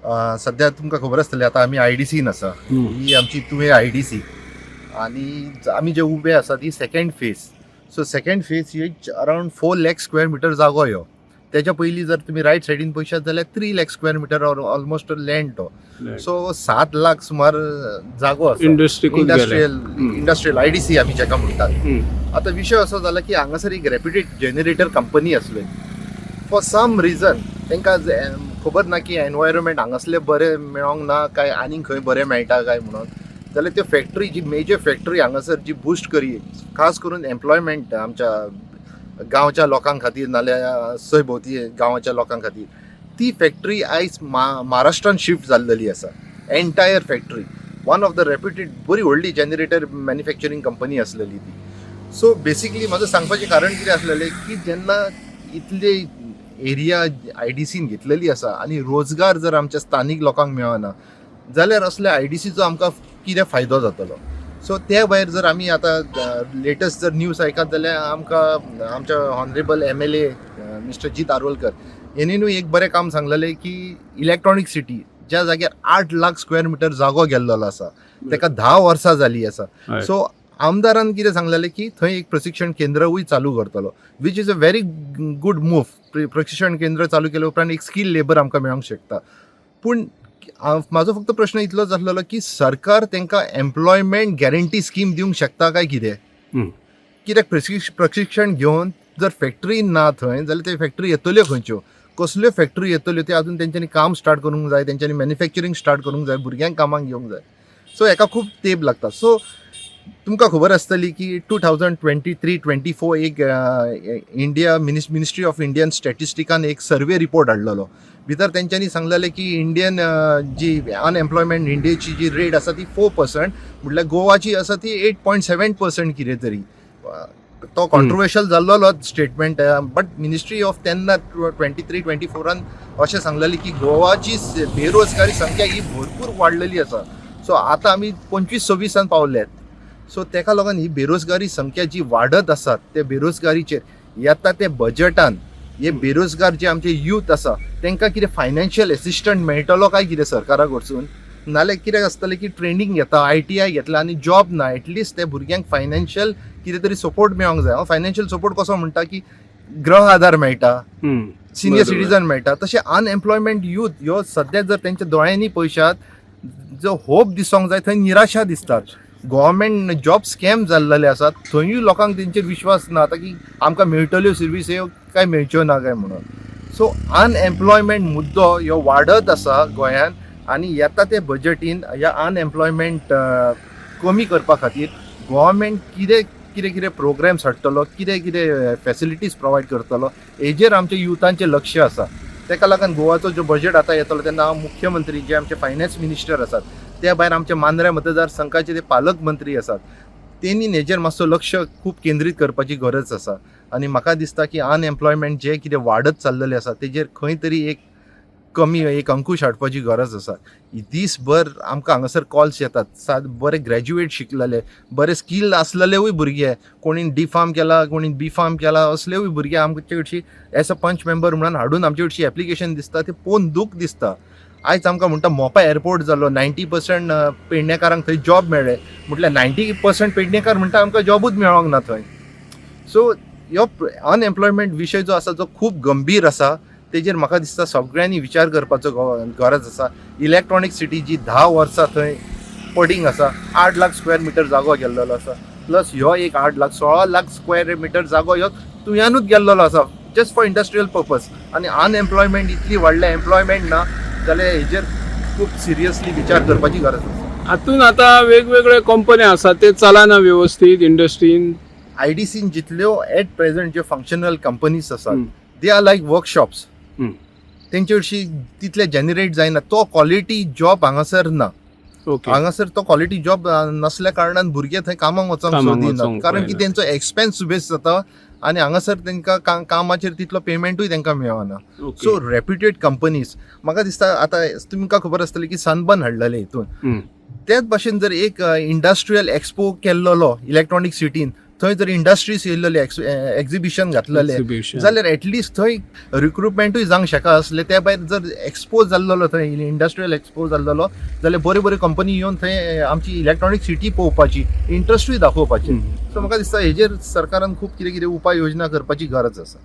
सध्या तुमकां खबर आसतलें, आतां आमी आयडीसीन आसा. ही आमची तुवें आयडीसी आनी आमी जे उबे आसा ती second phase. So second phase ही around 4 lakh square meter जागो ह्यो. तेच्या पयलीं जर तुमी रायट सायडीन पळयशात जाल्यार 3 lakh square meter almost land तो. सो 7 लाख सुमार जागो आसा. इंडस्ट्रीकूच गेले. इंडस्ट्रियल, इंडस्ट्रियल आयडीसी आमी जेका म्हणटात. आतां विशय असो जाला की हांगासर एक रेप्युटेड जनरेटर कंपनी आसली. फॉर सम रिजन तांकां खबर ना की एनवायरमेंट हांगासलें बरें मेळोंक ना काय आनीक खंय बरें मेळटा काय म्हणून, जाल्यार त्यो फॅक्टरी जी मेजर फॅक्टरी हांगासर जी बुस्ट करी, खास करून एम्प्लॉयमेंट आमच्या गांवच्या लोकां खातीर नाल्यार सयभोवती गांवाच्या लोकां खातीर, ती फॅक्टरी आयज महाराष्ट्रान शिफ्ट जाल्लेली आसा. Entire factory, one of the reputed, बरी व्हडली जनरेटर मॅन्युफॅक्चरींग कंपनी आसलेली ती. सो बेसिकली म्हाजं सांगपाचें कारण कितें आसलेलें की जेन्ना इतले एरिया आयडीसीन घेतलेली आसा आनी रोजगार जर आमच्या स्थानीक लोकांक मेळना जाल्यार असल्या आयडीसीचो आमकां कितें फायदो जातलो? सो त्या भायर जर आमी आतां लेटस्ट जर न्यूज आयकत जाल्यार आमकां आमच्या honourable MLA mister Jeet Arolkar हेणीनूय एक बरें काम सांगलेलें की इलेक्ट्रॉनीक सिटी ज्या जाग्यार 8 लाख स्क्वेअर मिटर जागो गेल्लो आसा, ताका 10 वर्सां जाली आसा. सो आमदारान कितें सांगलेलें की थंय एक प्रशिक्षण केंद्रूय चालू करतलो, which is a very good move. प्रशिक्षण केंद्र चालू केल्या उपरांत एक स्कील लेबर आमकां मेळोंक शकता. पूण म्हाजो फक्त प्रश्न इतलोच आसलेलो की सरकार तांकां एम्प्लॉयमेंट गॅरंटी स्कीम दिवंक शकता काय कितें? कित्याक प्रशिक्षण घेवन जर फॅक्टरी ना थंय जाल्यार ते फॅक्टरी येतल्यो खंयच्यो, कसल्यो फॅक्टरी येतल्यो? ते अजून तेंच्यांनी काम स्टार्ट करूंक जाय, तेंच्यांनी मॅन्युफॅक्चरींग स्टार्ट करूंक जाय, भुरग्यांक कामाक घेवंक जाय. सो हेका खूब तेंप लागता. सो तुमकां खबर आसतली की 2023-24 एक इंडिया मिनिस्ट्री ऑफ इंडियन स्टॅटिस्टिकान एक सर्वे रिपोर्ट हाडलेलो. भितर तेंच्यांनी सांगलेलें की इंडियन जी अनएम्प्लॉयमेंट इंडियेची जी रेट आसा ती 4%, म्हटल्यार गोवाची आसा ती 8.7% कितें तरी. तो कॉन्ट्रोवर्शियल जाल्लो स्टेटमेंट, बट मिनिस्ट्री ऑफ तेन्ना 23-24 अशें सांगलेलें की गोवाची बेरोजगारी संख्या ही भरपूर वाडलेली आसा. सो आतां आमी 25-26 पावल्यात. सो तेका लागून ही बेरोजगारी संख्या जी वाडत आसा, ते बेरोजगारीचेर येता ते बजटान हे बेरोजगार जे आमचे यूथ आसा तांकां कितें फायनान्शियल एसिस्टंट मेळटलो काय कितें सरकारा कडसून? नाल्यार कितें आसतलें की ट्रेनींग घेता, आयटीआय घेतला आनी जॉब ना, एटलिस्ट ते भुरग्यांक फायनान्शियल कितें तरी सपोर्ट मेळोंक जाय. हांव फायनान्शियल सपोर्ट कसो म्हणटा की गृह आधार मेळटा, सिनियर सिटीजन मेळटा, तशें अनएम्प्लॉयमेंट यूथ ह्यो सद्या जर तेंच्या दोळ्यांनी पळयशात, जो होप दिसोंक जाय थंय निराशा दिसतात. गव्हर्मेंट जॉब स्कॅम जाल्लेले आसात, थंयूय लोकांक तेंचेर विश्वास ना आतां की आमकां मेळटल्यो सर्वीस ह्यो काय मेळच्यो ना काय म्हणून. सो अनएम्प्लॉयमेंट मुद्दो ह्यो वाडत आसा गोंयान आनी येता ते बजटीन ह्या अनएम्प्लॉयमेंट कमी करपा खातीर गव्हर्मेंट कितें कितें कितें प्रोग्राम्स हाडटलो, कितें कितें फॅसिलिटीज प्रोवायड करतलो, हेजेर आमच्या युथांचें लक्ष आसा. तेका लागून गोवाचो जो बजेट आतां येतलो तेन्ना हांव मुख्यमंत्री, जे आमचे फायनान्स मिनिस्टर आसात, त्या भायर आमचे मांद्र्या मतदारसंघाचे ते पालकमंत्री आसात, तेणी हेजेर मातसो लक्ष खूब केंद्रीत करपाची गरज आसा. आनी म्हाका दिसता की अनएम्प्लॉयमेंट जे कितें वाडत चाललेलें आसा तेजेर खंय तरी एक कमी, एक अंकुश हाडपाची गरज आसा. दीसभर आमकां हांगासर कॉल्स येतात. सात बरे ग्रॅज्युएट शिकलेले, बरे स्कील आसलेलेवूय भुरगे, कोणी डी फार्म केला, कोणी बी फार्म केला, असलेवूय भुरगे आमचे कडशी एज अ पंच मेंबर म्हणून हाडून आमचे कडशी एप्लिकेशन दिसता, ते पळोवन दूख दिसता. आयज आमकां म्हणटा मोपा एअरपोर्ट जालो, 90% पेडणेकारांक थंय जॉब मेळ्ळे. म्हटल्यार 90% पेडणेकार म्हणटा आमकां जॉबूच मेळोंक ना थंय. सो ह्यो अनएम्प्लॉयमेंट विशय जो आसा, जो खूब गंभीर आसा, तेजेर म्हाका दिसता सगळ्यांनी विचार करपाचो गरज आसा. इलेक्ट्रॉनीक सिटी जी 10 वर्सां थंय पडींग आसा, 8 लाख स्क्वेअर मिटर जागो गेल्लेलो आसा, प्लस ह्यो एक 8 लाख, 16 लाख स्क्वेअर मिटर जागो ह्यो तुयानूच गेल्लेलो आसा जस्ट फॉर इंडस्ट्रियल पर्पज. आनी अनएम्प्लॉयमेंट इतली वाडल्या, एम्प्लॉयमेंट ना जाल्यार हेजेर खूब सिरियसली विचार करपाची गरज आसा. हातून आतां वेगवेगळे कंपनी आसात, ते चलना व्यवस्थीत इंडस्ट्रीन? आयडीसीन जितल्यो एट प्रेझेंट ज्यो फंक्शनल कंपनीज आसात, they are like workshops. तेंचे हरशीं तितले जनरेट जायना, तो क्वॉलिटी जॉब हांगासर ना. हांगासर तो क्वॉलिटी जॉब नसल्या कारणान भुरगे थंय कामाक वचोंक कामाक सोदिनात, वचोंक कारण की पळयना. तेंचो एक्सपेन्स सुबेज जाता आनी हांगासर तेंकां कामाचेर तितलो पेमेंटूय तेंकां मेळना. सो रेप्युटेड कंपनीज, म्हाका दिसता आतां तुमकां खबर आसतली की सनबर्न हाडलेले हितून. तेच भाशेन जर एक इंडस्ट्रियल एक्सपो केल्लोलो इलेक्ट्रॉनीक सिटीन, थंय जर इंडस्ट्रीज येयल्ले, एक्झिबिशन घातलेले Exhibition. जाल्यार एटलिस्ट थंय रिक्रुटमेंटूय जावंक शका आसलें. त्या भायर जर एक्सपोज जाल्लो थंय, इंडस्ट्रियल एक्सपोज जाल्लो जाल्यार बऱ्यो बऱ्यो कंपनी येवन थंय आमची इलेक्ट्रॉनीक सिटी पळोवपाची, इंट्रस्टूय दाखोवपाची. सो म्हाका दिसता हेजेर सरकारान खूब कितें कितें उपाय योजना करपाची गरज आसा.